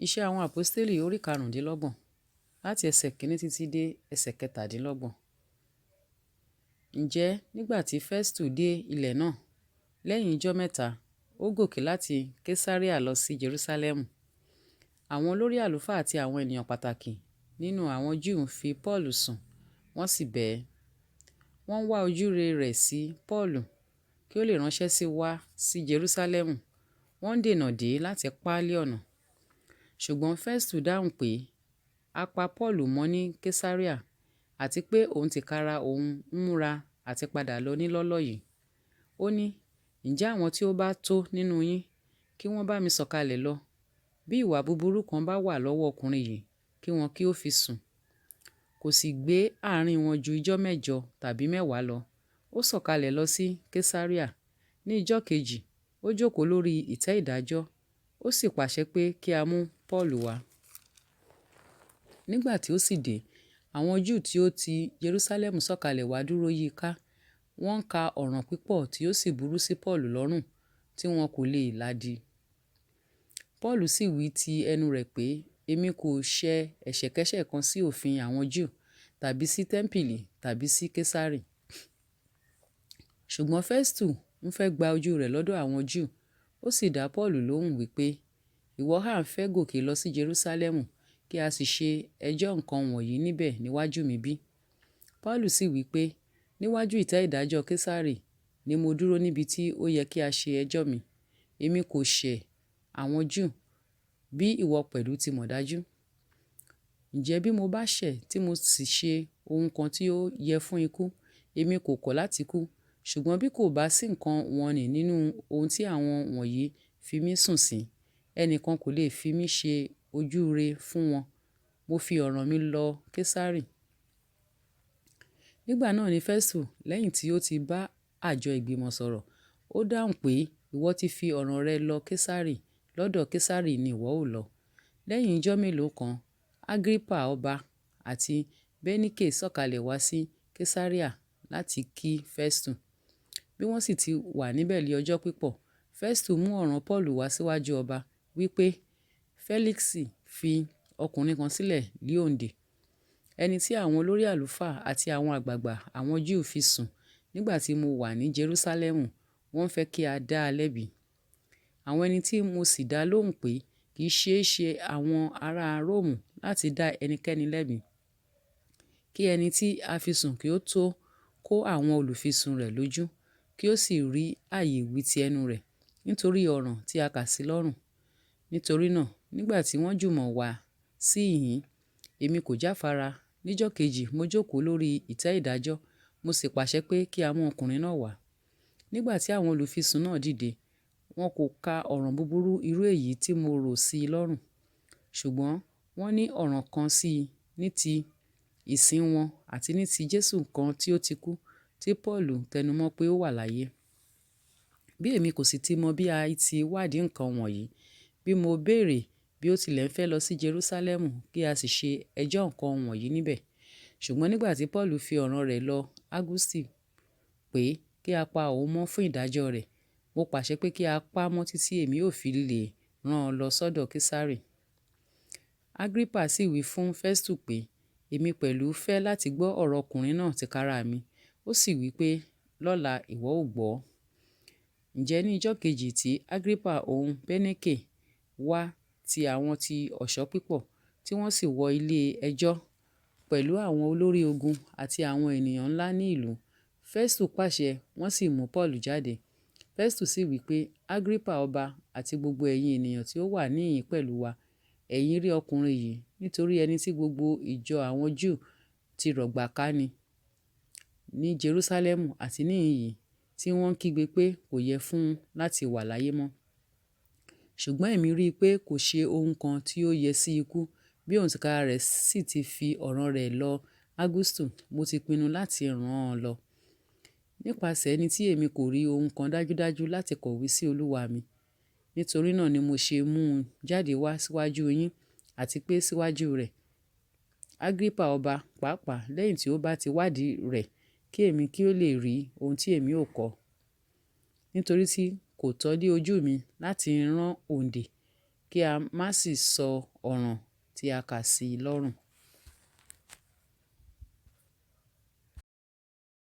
Iṣẹ́ àwọn Àpọ́stélì orí karùndínlọ́gbọ̀n, láti ẹsẹ̀ kìíní títí dé ẹsẹ̀ kẹtàdínlọ́gbọ̀n. Ǹjẹ́ nígbà tí Festu dé ilẹ̀ náà, lẹ́yìn ijọ́ mẹ́ta, ó gòkè láti Kesarea lọ sí Jerúsálẹ́mù. Àwọn olórí àlùfáà àti àwọn ènìyàn pàtàkì nínú àwọn Júù fi Pọ́ọ̀lù sùn, wọ́n sì bẹ̀ ẹ́. Wọ́n ń wá ojúrere rẹ̀ sí Pọ́ọ̀lù kí ó lè ránṣẹ́ sí wá sí Jerúsálẹ́mù. Wọ́n ń dènà dè é láti pa á lé ọ̀nà. Ṣùgbọ́n Festu dáhùn pé a pa Pọ́ọ̀lù mọ́ ní Kesarea, àti pé òun tìkára òun ń múra àti padà lọ nílọ́lọ́ yìí. Ó ní, Ǹjẹ́ àwọn tí ó bá tó nínú yín, kí wọ́n bá mi sọ̀kalẹ̀ lọ. Bí ìwà búburú kan bá wà lọ́wọ́ ọkùnrin yìí, kí wọn kí ó fi sùn. Kò sì gbé àárín wọn ju ijọ́ mẹ́jọ tàbí mẹ́wàá lọ. Ó sọ̀kalẹ̀ lọ sí Kesarea. Ní ijọ́ kejì, ó jókòó lórí ìtẹ́ ìdájọ́, ó sì pàṣẹ pé kí a mú Pọ́ọ̀lù wá. Nígbà tí ó sì dé, àwọn Júù tí ó ti Jerúsálẹ́mù sọ̀kalẹ̀ wá dúró yí i ká. Wọ́n ń ka ọ̀ràn pípọ̀ tí ó sì burú sí Pọ́ọ̀lù lọ́rùn tí wọn kò lè làdí. Pọ́ọ̀lù sì wí ti ẹnu rẹ̀ pé, Èmi kò ṣẹ ẹ̀ṣẹ̀kẹ́ṣẹ̀ kan sí òfin àwọn Júù, tàbí sí tẹ́ḿpìlì, tàbí sí Kesari. Ṣùgbọ́n Festu ń fẹ́ gba ojú rẹ̀ lọ́dọ̀ àwọn Júù, ó sì dá Pọ́ọ̀lù lóhùn wí pé, Ìwọ ha ń fẹ́ gòkè lọ sí Jerúsálẹ́mù kí a sì ṣe ẹjọ́ nǹkan wọ̀nyí níbẹ̀ níwájú mi bí? Paulu sì wí pé, Níwájú ìtẹ́ ìdájọ́ Kesari ni mo dúró níbi tí ó yẹ kí a ṣe ẹjọ́ mi. Èmi kò ṣẹ̀ àwọn Júù, bí ìwọ pẹ̀lú ti mọ̀ dájú. Ǹjẹ́ bí mo bá ṣẹ̀ tí mo sì ṣe ohun kan tí ó yẹ fún ikú, èmi kò kọ̀ láti kú. Ṣùgbọ́n bí kò bá sí nǹkan wọ̀n-ọn-nì nínú ohun tí àwọn wọ̀nyí fi mí sùn sí, ẹnìkan kò lè fi mí ṣe ojúure fún wọn. Mo fi ọ̀ràn mi lọ Kesari. Nígbà náà ni Festu, lẹ́yìn tí ó ti bá àjọ ìgbìmọ̀ sọ̀rọ̀, ó dáhùn pé, Ìwọ ti fi ọ̀ràn rẹ lọ Kesari, lọ́dọ̀ Kesari ni ìwọ ó lọ. Lẹ́yìn ijọ́ mélòó kan, Agrippa ọba àti Bernike sọ̀kalẹ̀ wá sí Kesarea láti kí Festu. Bí wọ́n sì ti wà níbẹ̀ lé ọjọ́ pípọ̀, Festu mú ọ̀ràn Pọ́ọ̀lù wá síwájú ọba, wí pé, Fẹ́líksì fi ọkùnrin kan sílẹ̀ lé òǹdè, ẹni tí àwọn olórí àlùfáà àti àwọn àgbàgbà àwọn Júù fi sùn nígbà tí mo wà ní Jerúsálẹ́mù, wọ́n ń fẹ́ kí a dá a lẹ́bi. Àwọn ẹni tí mo sì dá lóhùn pé kì í ṣe é ṣe àwọn ará Róòmù láti dá ẹnikẹ́ni lẹ́bi, kí ẹni tí a fi sùn kí ó tó kó àwọn olùfisùn rẹ̀ lójú, kí ó sì rí ààyè wí ti ẹnu rẹ̀ nítorí ọ̀ràn tí a kà sí lọ́rùn. Nítorí náà, nígbà tí wọ́n jùmọ̀ wá sí ìhín, èmi kò jáfara. Níjọ́ kejì mo jókòó lórí ìtẹ́ ìdájọ́, mo sì pàṣẹ pé kí a mú ọkùnrin náà wá. Nígbà tí àwọn olùfisùn náà dìde, wọn kò ka ọ̀ràn búburú irú èyí tí mo rò sí i lọ́rùn. Ṣùgbọ́n wọ́n ní ọ̀ràn kan sí i ní ti ìsìn wọn àti ní ti Jésù kan tí ó ti kú, tí Pọ́ọ̀lù tẹnumọ́ pé ó wà láyé. Bí èmi kò sì ti mọ bí a ti wádìí nǹkan wọ̀nyí, bí mo béèrè bí ó tilẹ̀ ń fẹ́ lọ sí Jerúsálẹ́mù kí a sì ṣe ẹjọ́ nǹkan wọ̀nyí níbẹ̀. Ṣùgbọ́n nígbà tí Pọ́ọ̀lù fi ọ̀ràn rẹ̀ lọ Augusti pé kí a pa òun mọ́ fún ìdájọ́ rẹ̀, mo pàṣẹ pé kí a pa á mọ́ títí èmi ó fi lè rán an lọ sọ́dọ̀ Kesari. Agrippa sì wí fún Festu pé, Èmi pẹ̀lú fẹ́ láti gbọ́ ọ̀rọ̀ ọkùnrin náà tìkára mi. Ó sì wí pé, Lọ́la ìwọ ó gbọ́. Ǹjẹ́ ní ijọ́ kejì tí Agrippa òun Bernike wá ti àwọn ti ọ̀ṣọ́ pípọ̀, tí wọ́n sì wọ ilé ẹjọ́ pẹ̀lú àwọn olórí ogun àti àwọn ènìyàn ńlá ní ìlú, Festu pàṣẹ, wọ́n sì mú Pọ́ọ̀lù jáde. Festu sì wí pé, Agrippa ọba àti gbogbo ẹ̀yin ènìyàn tí ó wà níhìn-ín pẹ̀lú wa, ẹ̀yin rí ọkùnrin yìí, nítorí ẹni tí gbogbo ìjọ àwọn Júù ti rọ̀gbà ká ni ní Jerúsálẹ́mù àti níhìn-ín yìí, tí wọ́n ń kígbe pé kò yẹ fún un láti wà láyé mọ́. Ṣùgbọ́n èmi rí i pé kò ṣe ohun kan tí ó yẹ sí ikú, bí òun tìkára rẹ̀ sì ti fi ọ̀ràn rẹ̀ lọ Augustu, mo ti pinnu láti rán an lọ. Nípasẹ̀ ẹni tí èmi kò rí ohun kan dájúdájú láti kọ̀wé sí olúwa mi. Nítorí náà ni mo ṣe mú un jáde wá síwájú yín àti pé síwájú rẹ̀, Agrippa ọba, pàápàá lẹ́yìn tí ó bá ti wádìí rẹ̀ kí èmi kí ó lè rí ohun tí èmi ó kọ. Nítorí tí kò tọ́ lé ojú mi láti rán òǹdè kí a má sì sọ ọ̀ràn tí a kà sí i lọ́rùn.